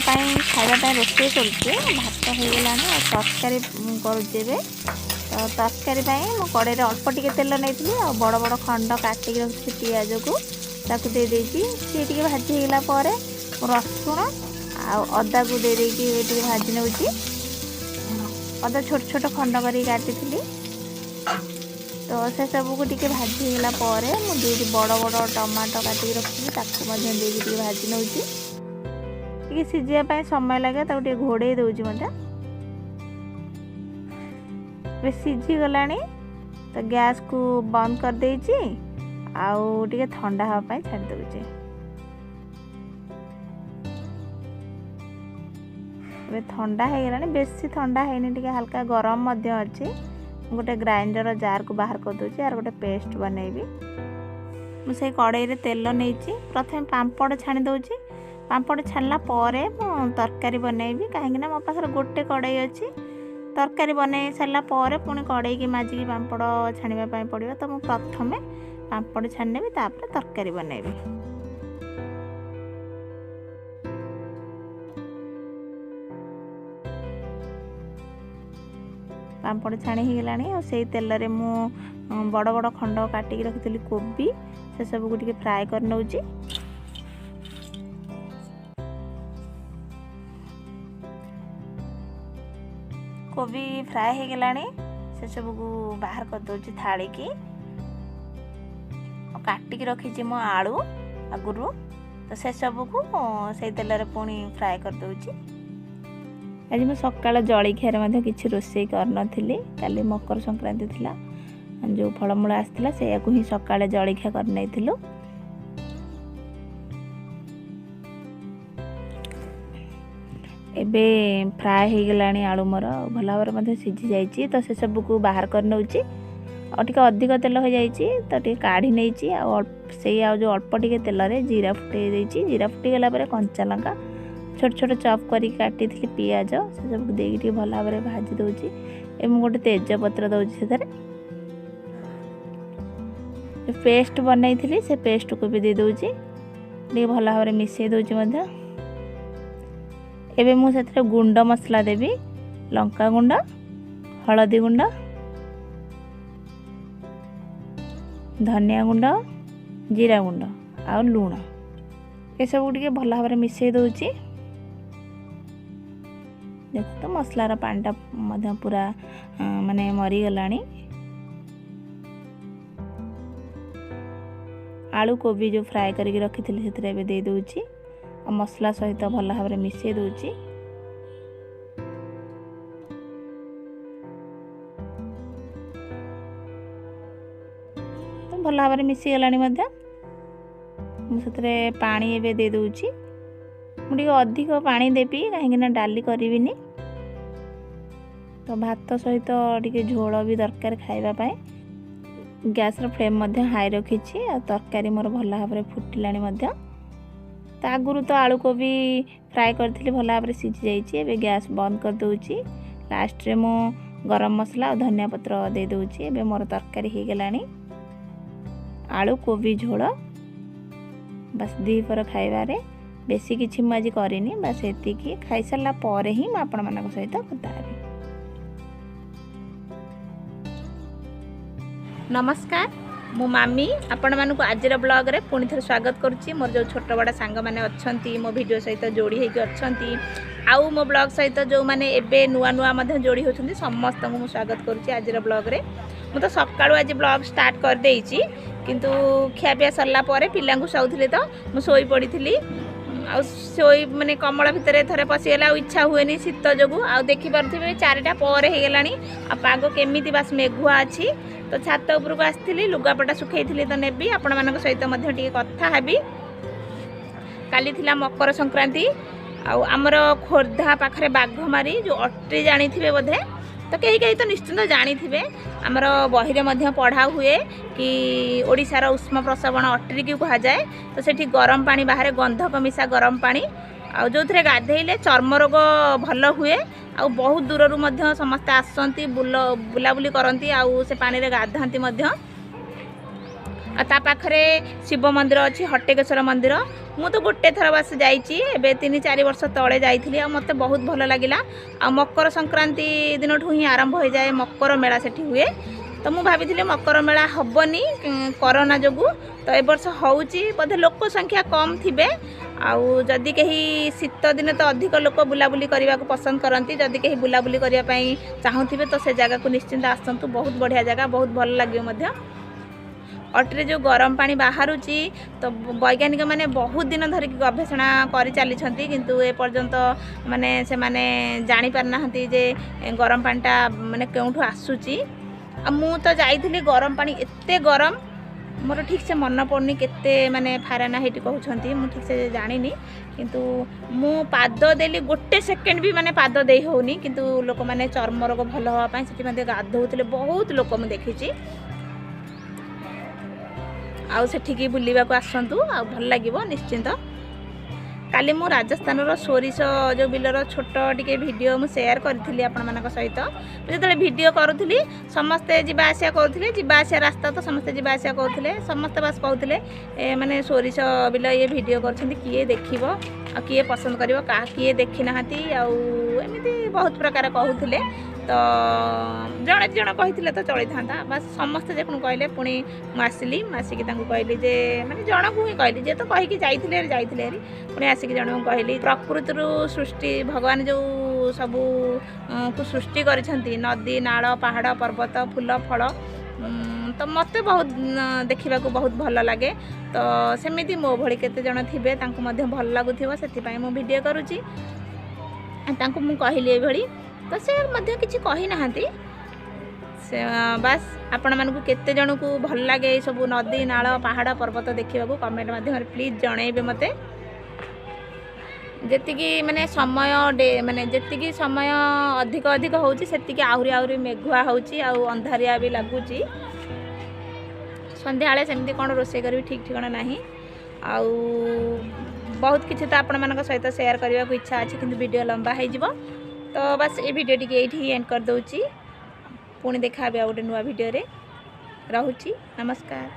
ପାଇଁ ଖାଇବା ପାଇଁ ରୋଷେଇ କରୁଛି। ଭାତ ହେଇଗଲାଣି ଆଉ ତରକାରୀ ମୁଁ କରୁଛି ଏବେ। ତ ତରକାରୀ ପାଇଁ ମୁଁ କଡ଼େଇରେ ଅଳ୍ପ ଟିକେ ତେଲ ନେଇଥିଲି ଆଉ ବଡ଼ ବଡ଼ ଖଣ୍ଡ କାଟିକି ରଖିଥିଲି ପିଆଜକୁ, ତାକୁ ଦେଇଦେଇଛି। ସିଏ ଟିକେ ଭାଜି ହେଇଗଲା ପରେ ମୁଁ ରସୁଣ ଆଉ ଅଦାକୁ ଦେଇଦେଇକି ଟିକେ ଭାଜି ନେଉଛି। ଅଦା ଛୋଟ ଛୋଟ ଖଣ୍ଡ କରିକି କାଟିଥିଲି। ତ ସେସବୁକୁ ଟିକେ ଭାଜି ହେଇଗଲା ପରେ ମୁଁ ଦୁଇଟି ବଡ଼ ବଡ଼ ଟମାଟୋ କାଟିକି ରଖିଥିଲି, ତାକୁ ମଧ୍ୟ ଦେଇକି ଟିକେ ଭାଜି ନେଉଛି। ଟିକେ ସିଝିବା ପାଇଁ ସମୟ ଲାଗେ, ତାକୁ ଟିକେ ଘୋଡ଼େଇ ଦେଉଛି ମଧ୍ୟ। ଏବେ ସିଝିଗଲାଣି, ତ ଗ୍ୟାସ୍କୁ ବନ୍ଦ କରିଦେଇଛି ଆଉ ଟିକେ ଥଣ୍ଡା ହେବା ପାଇଁ ଛାଡ଼ି ଦେଉଛି। ଏବେ ଥଣ୍ଡା ହେଇଗଲାଣି, ବେଶୀ ଥଣ୍ଡା ହେଇନି, ଟିକେ ହାଲକା ଗରମ ମଧ୍ୟ ଅଛି। ମୁଁ ଗୋଟେ ଗ୍ରାଇଣ୍ଡର ଜାର୍କୁ ବାହାର କରିଦେଉଛି, ଆର ଗୋଟେ ପେଷ୍ଟ ବନେଇବି। ମୁଁ ସେଇ କଡ଼େଇରେ ତେଲ ନେଇଛି, ପ୍ରଥମେ ପାମ୍ପଡ଼ ଛାଣି ଦେଉଛି। ପାମ୍ପଡ଼ ଛାଣିଲା ପରେ ମୁଁ ତରକାରୀ ବନେଇବି, କାହିଁକିନା ମୋ ପାଖରେ ଗୋଟେ କଡ଼େଇ ଅଛି। ତରକାରୀ ବନେଇ ସାରିଲା ପରେ ପୁଣି କଡ଼େଇକି ମାଜିକି ପାମ୍ପଡ଼ ଛାଣିବା ପାଇଁ ପଡ଼ିବ। ତ ମୁଁ ପ୍ରଥମେ ପାମ୍ପଡ଼ ଛାଣିନେବି, ତାପରେ ତରକାରୀ ବନେଇବି। ପାମ୍ପଡ଼ ଛାଣି ହେଇଗଲାଣି ଆଉ ସେଇ ତେଲରେ ମୁଁ ବଡ଼ ବଡ଼ ଖଣ୍ଡ କାଟିକି ରଖିଥିଲି କୋବି, ସେସବୁକୁ ଟିକେ ଫ୍ରାଏ କରିନେଉଛି। କୋବି ଫ୍ରାଏ ହେଇଗଲାଣି, ସେସବୁକୁ ବାହାର କରିଦେଉଛି ଥାଳିକି। ଆଉ କାଟିକି ରଖିଛି ମୁଁ ଆଳୁ ଆଗରୁ, ତ ସେସବୁକୁ ସେଇ ତେଲରେ ପୁଣି ଫ୍ରାଏ କରିଦେଉଛି। ଆଜି ମୁଁ ସକାଳ ଜଳଖିଆରେ ମଧ୍ୟ କିଛି ରୋଷେଇ କରିନଥିଲି। କାଲି ମକର ସଂକ୍ରାନ୍ତି ଥିଲା, ଯେଉଁ ଫଳମୂଳ ଆସିଥିଲା ସେଇଆକୁ ହିଁ ସକାଳେ ଜଳଖିଆ କରିନେଇଥିଲୁ। ଏବେ ଫ୍ରାଏ ହେଇଗଲାଣି ଆଳୁ ମୋର, ଭଲ ଭାବରେ ମଧ୍ୟ ସିଝି ଯାଇଛି। ତ ସେସବୁକୁ ବାହାର କରିନେଉଛି। ଆଉ ଟିକେ ଅଧିକ ତେଲ ହୋଇଯାଇଛି ତ ଟିକେ କାଢ଼ି ନେଇଛି। ଆଉ ସେଇ ଆଉ ଯେଉଁ ଅଳ୍ପ ଟିକେ ତେଲରେ ଜିରା ଫୁଟେଇ ଦେଇଛି। ଜିରା ଫୁଟିଗଲା ପରେ କଞ୍ଚା ଲଙ୍କା ଛୋଟ ଛୋଟ ଚପ୍ କରିକି କାଟିଥିଲି ପିଆଜ, ସେସବୁକୁ ଦେଇକି ଟିକେ ଭଲ ଭାବରେ ଭାଜି ଦେଉଛି। ଏବଂ ଗୋଟେ ତେଜପତ୍ର ଦେଉଛି। ସେଥିରେ ପେଷ୍ଟ ବନେଇଥିଲି ସେ ପେଷ୍ଟକୁ ବି ଦେଇଦେଉଛି, ଟିକେ ଭଲ ଭାବରେ ମିଶାଇ ଦେଉଛି ମଧ୍ୟ। ଏବେ ମୁଁ ସେଥିରେ ଗୁଣ୍ଡ ମସଲା ଦେବି, ଲଙ୍କା ଗୁଣ୍ଡ, ହଳଦୀ ଗୁଣ୍ଡ, ଧନିଆ ଗୁଣ୍ଡ, ଜିରା ଗୁଣ୍ଡ ଆଉ ଲୁଣ, ଏସବୁ ଟିକେ ଭଲ ଭାବରେ ମିଶାଇ ଦେଉଛି। ଦେଖନ୍ତୁ ମସଲାର ପାଣିଟା ମଧ୍ୟ ପୁରା ମାନେ ମରିଗଲାଣି। ଆଳୁ କୋବି ଯେଉଁ ଫ୍ରାଏ କରିକି ରଖିଥିଲି ସେଥିରେ ଏବେ ଦେଇଦେଉଛି ଆଉ ମସଲା ସହିତ ଭଲ ଭାବରେ ମିଶାଇ ଦେଉଛି। ତ ଭଲ ଭାବରେ ମିଶିଗଲାଣି ମଧ୍ୟ। ମୁଁ ସେଥିରେ ପାଣି ଏବେ ଦେଇଦେଉଛି। ମୁଁ ଟିକେ ଅଧିକ ପାଣି ଦେବି, କାହିଁକିନା ଡାଲି କରିବିନି, ତ ଭାତ ସହିତ ଟିକେ ଝୋଳ ବି ଦରକାର ଖାଇବା ପାଇଁ। ଗ୍ୟାସ୍ର ଫ୍ଲେମ୍ ମଧ୍ୟ ହାଇ ରଖିଛି ଆଉ ତରକାରୀ ମୋର ଭଲ ଭାବରେ ଫୁଟିଲାଣି ମଧ୍ୟ। ତା ଆଗରୁ ତ ଆଳୁ କୋବି ଫ୍ରାଏ କରିଥିଲି, ଭଲ ଭାବରେ ସିଝି ଯାଇଛି। ଏବେ ଗ୍ୟାସ୍ ବନ୍ଦ କରିଦେଉଛି। ଲାଷ୍ଟରେ ମୁଁ ଗରମ ମସଲା ଆଉ ଧନିଆ ପତ୍ର ଦେଇଦେଉଛି। ଏବେ ମୋର ତରକାରୀ ହେଇଗଲାଣି, ଆଳୁ କୋବି ଝୋଳ। ବାସ୍ ଦ୍ୱିପହର ଖାଇବାରେ ବେଶୀ କିଛି ମୁଁ ଆଜି କରିନି, ବାସ୍ ଏତିକି। ଖାଇସାରିଲା ପରେ ହିଁ ମୁଁ ଆପଣମାନଙ୍କ ସହିତ କଥା ହେବି। ନମସ୍କାର, ମୁଁ ମାମି ଆପଣମାନଙ୍କୁ ଆଜିର ବ୍ଲଗ୍ରେ ପୁଣି ଥରେ ସ୍ୱାଗତ କରୁଛି। ମୋର ଯେଉଁ ଛୋଟ ବଡ଼ ସାଙ୍ଗମାନେ ଅଛନ୍ତି ମୋ ଭିଡ଼ିଓ ସହିତ ଯୋଡ଼ି ହେଇକି ଅଛନ୍ତି, ଆଉ ମୋ ବ୍ଲଗ୍ ସହିତ ଯେଉଁମାନେ ଏବେ ନୂଆ ନୂଆ ମଧ୍ୟ ଯୋଡ଼ି ହେଉଛନ୍ତି, ସମସ୍ତଙ୍କୁ ମୁଁ ସ୍ୱାଗତ କରୁଛି ଆଜିର ବ୍ଲଗ୍ରେ। ମୁଁ ତ ସକାଳୁ ଆଜି ବ୍ଲଗ୍ ଷ୍ଟାର୍ଟ କରିଦେଇଛି, କିନ୍ତୁ ଖିଆପିଆ ସରିଲା ପରେ ପିଲାଙ୍କୁ ଶୋଉଥିଲି ତ ମୁଁ ଶୋଇପଡ଼ିଥିଲି। ଆଉ ଶୋଇ ମାନେ କମଳ ଭିତରେ ଥରେ ପଶିଗଲେ ଆଉ ଇଚ୍ଛା ହୁଏନି ଶୀତ ଯୋଗୁଁ। ଆଉ ଦେଖିପାରୁଥିବେ 4ଟା ପରେ ହେଇଗଲାଣି ଆଉ ପାଗ କେମିତି ବାସ୍ ମେଘୁଆ ଅଛି। ତ ଛାତ ଉପରକୁ ଆସିଥିଲି, ଲୁଗାପଟା ଶୁଖେଇଥିଲି ତ ନେବି, ଆପଣମାନଙ୍କ ସହିତ ମଧ୍ୟ ଟିକେ କଥା ହେବି। କାଲି ଥିଲା ମକର ସଂକ୍ରାନ୍ତି ଆଉ ଆମର ଖୋର୍ଦ୍ଧା ପାଖରେ ବାଘମାରି ଯେଉଁ ଅଟ୍ରି ଜାଣିଥିବେ ବୋଧେ, ତ କେହି କେହି ତ ନିଶ୍ଚିନ୍ତ ଜାଣିଥିବେ। ଆମର ବହିରେ ମଧ୍ୟ ପଢ଼ା ହୁଏ କି ଓଡ଼ିଶାର ଉଷ୍ମ ପ୍ରସବଣ ଅଟ୍ରିକି କୁହାଯାଏ। ତ ସେଠି ଗରମ ପାଣି ବାହାରେ, ଗନ୍ଧକ ମିଶା ଗରମ ପାଣି, ଆଉ ଯେଉଁଥିରେ ଗାଧେଇଲେ ଚର୍ମ ରୋଗ ଭଲ ହୁଏ। ଆଉ ବହୁତ ଦୂରରୁ ମଧ୍ୟ ସମସ୍ତେ ଆସନ୍ତି, ବୁଲାବୁଲି କରନ୍ତି ଆଉ ସେ ପାଣିରେ ଗାଧାନ୍ତି ମଧ୍ୟ। ଆଉ ତା ପାଖରେ ଶିବ ମନ୍ଦିର ଅଛି, ହଟେକେଶ୍ୱର ମନ୍ଦିର। ମୁଁ ତ ଗୋଟେ ଥର ବାସ୍ ଯାଇଛି, ଏବେ 3-4 ବର୍ଷ ତଳେ ଯାଇଥିଲି ଆଉ ମୋତେ ବହୁତ ଭଲ ଲାଗିଲା। ଆଉ ମକର ସଂକ୍ରାନ୍ତି ଦିନଠୁ ହିଁ ଆରମ୍ଭ ହୋଇଯାଏ ମକର ମେଳା ସେଠି ହୁଏ। ତ ମୁଁ ଭାବିଥିଲି ମକର ମେଳା ହେବନି କରୋନା ଯୋଗୁଁ, ତ ଏ ବର୍ଷ ହେଉଛି, ବୋଧେ ଲୋକ ସଂଖ୍ୟା କମ୍ ଥିବେ। ଆଉ ଯଦି କେହି ଶୀତ ଦିନେ ତ ଅଧିକ ଲୋକ ବୁଲାବୁଲି କରିବାକୁ ପସନ୍ଦ କରନ୍ତି, ଯଦି କେହି ବୁଲାବୁଲି କରିବା ପାଇଁ ଚାହୁଁଥିବେ ତ ସେ ଜାଗାକୁ ନିଶ୍ଚିନ୍ତ ଆସନ୍ତୁ। ବହୁତ ବଢ଼ିଆ ଜାଗା, ବହୁତ ଭଲ ଲାଗିବ ମଧ୍ୟ। ଅଟିରେ ଯେଉଁ ଗରମ ପାଣି ବାହାରୁଛି ତ ବୈଜ୍ଞାନିକମାନେ ବହୁତ ଦିନ ଧରିକି ଗବେଷଣା କରି ଚାଲିଛନ୍ତି, କିନ୍ତୁ ଏପର୍ଯ୍ୟନ୍ତ ମାନେ ସେମାନେ ଜାଣିପାରିନାହାନ୍ତି ଯେ ଗରମ ପାଣିଟା ମାନେ କେଉଁଠୁ ଆସୁଛି। ଆଉ ମୁଁ ତ ଯାଇଥିଲି, ଗରମ ପାଣି ଏତେ ଗରମ, ମୋର ଠିକ୍ସେ ମନେ ପଡ଼ୁନି କେତେ ମାନେ ଫାରେନହାଇଟ୍ କହୁଛନ୍ତି, ମୁଁ ଠିକ୍ସେ ଜାଣିନି, କିନ୍ତୁ ମୁଁ ପାଦ ଦେଲି ଗୋଟେ ସେକେଣ୍ଡ ବି ମାନେ ପାଦ ଦେଇ ହେଉନି। କିନ୍ତୁ ଲୋକମାନେ ଚର୍ମ ରୋଗ ଭଲ ହେବା ପାଇଁ ସେଠି ମଧ୍ୟ ଗାଧୋଉଥିଲେ, ବହୁତ ଲୋକ ମୁଁ ଦେଖିଛି। ଆଉ ସେଠିକି ବୁଲିବାକୁ ଆସନ୍ତୁ, ଆଉ ଭଲ ଲାଗିବ ନିଶ୍ଚିନ୍ତ। କାଲି ମୁଁ ରାଜସ୍ଥାନର ସୋରିଷ ଯେଉଁ ବିଲର ଛୋଟ ଟିକେ ଭିଡ଼ିଓ ମୁଁ ସେୟାର କରିଥିଲି ଆପଣମାନଙ୍କ ସହିତ। ମୁଁ ଯେତେବେଳେ ଭିଡ଼ିଓ କରୁଥିଲି ସମସ୍ତେ ଯିବା ଆସିବା କରୁଥିଲେ, ଯିବା ଆସିବା ରାସ୍ତା ତ ସମସ୍ତେ ଯିବା ଆସିବା କରୁଥିଲେ, ସମସ୍ତେ ବାସ୍ କହୁଥିଲେ ଏ ମାନେ ସୋରିଷ ବିଲ ଇଏ ଭିଡ଼ିଓ କରୁଛନ୍ତି, କିଏ ଦେଖିବ ଆଉ କିଏ ପସନ୍ଦ କରିବ, କାହା କିଏ ଦେଖିନାହାନ୍ତି, ଆଉ ଏମିତି ବହୁତ ପ୍ରକାର କହୁଥିଲେ। ତ ଜଣେ 2 ଜଣ କହିଥିଲେ ତ ଚଳିଥାନ୍ତା, ବାସ୍ ସମସ୍ତେ ଯେଖୁଣୁ କହିଲେ। ପୁଣି ମୁଁ ଆସିଲି, ମୁଁ ଆସିକି ତାଙ୍କୁ କହିଲି ଯେ ମାନେ ଜଣକୁ ହିଁ କହିଲି, ଯେ ତ କହିକି ଯାଇଥିଲେ ଯାଇଥିଲେ ହେରି, ପୁଣି ଆସିକି ଜଣଙ୍କୁ କହିଲି ପ୍ରକୃତିରୁ ସୃଷ୍ଟି ଭଗବାନ ଯେଉଁ ସବୁ କୁ ସୃଷ୍ଟି କରିଛନ୍ତି, ନଦୀ ନାଳ ପାହାଡ଼ ପର୍ବତ ଫୁଲ ଫଳ, ତ ମୋତେ ବହୁତ ଦେଖିବାକୁ ବହୁତ ଭଲ ଲାଗେ। ତ ସେମିତି ମୋ ଭଳି କେତେ ଜଣ ଥିବେ ତାଙ୍କୁ ମଧ୍ୟ ଭଲ ଲାଗୁଥିବ, ସେଥିପାଇଁ ମୁଁ ଭିଡ଼ିଓ କରୁଛି। ତାଙ୍କୁ ମୁଁ କହିଲି ଏଇଭଳି, ତ ସେ ମଧ୍ୟ କିଛି କହିନାହାନ୍ତି। ସେ ବାସ୍ ଆପଣମାନଙ୍କୁ କେତେ ଜଣକୁ ଭଲ ଲାଗେ ଏସବୁ ନଦୀ ନାଳ ପାହାଡ଼ ପର୍ବତ ଦେଖିବାକୁ, କମେଣ୍ଟ ମାଧ୍ୟମରେ ପ୍ଲିଜ୍ ଜଣେଇବେ ମୋତେ। ଯେତିକି ମାନେ ସମୟ ମାନେ ଯେତିକି ସମୟ ଅଧିକ ଅଧିକ ହେଉଛି ସେତିକି ଆହୁରି ଆହୁରି ମେଘୁଆ ହେଉଛି ଆଉ ଅନ୍ଧାରିଆ ବି ଲାଗୁଛି। ସନ୍ଧ୍ୟାବେଳେ ସେମିତି କ'ଣ ରୋଷେଇ କରିବି ଠିକ୍ ଠିକଣା ନାହିଁ। ଆଉ ବହୁତ କିଛି ତ ଆପଣମାନଙ୍କ ସହିତ ସେୟାର କରିବାକୁ ଇଚ୍ଛା ଅଛି, କିନ୍ତୁ ଭିଡ଼ିଓ ଲମ୍ବା ହେଇଯିବ। ତ ବାସ୍ ଏ ଭିଡ଼ିଓ ଟିକେ ଏଇଠି ହିଁ ଏଣ୍ଡ କରିଦେଉଛି। ପୁଣି ଦେଖା ହେବେ ଆଉ ଗୋଟେ ନୂଆ ଭିଡ଼ିଓରେ। ରହୁଛି, ନମସ୍କାର।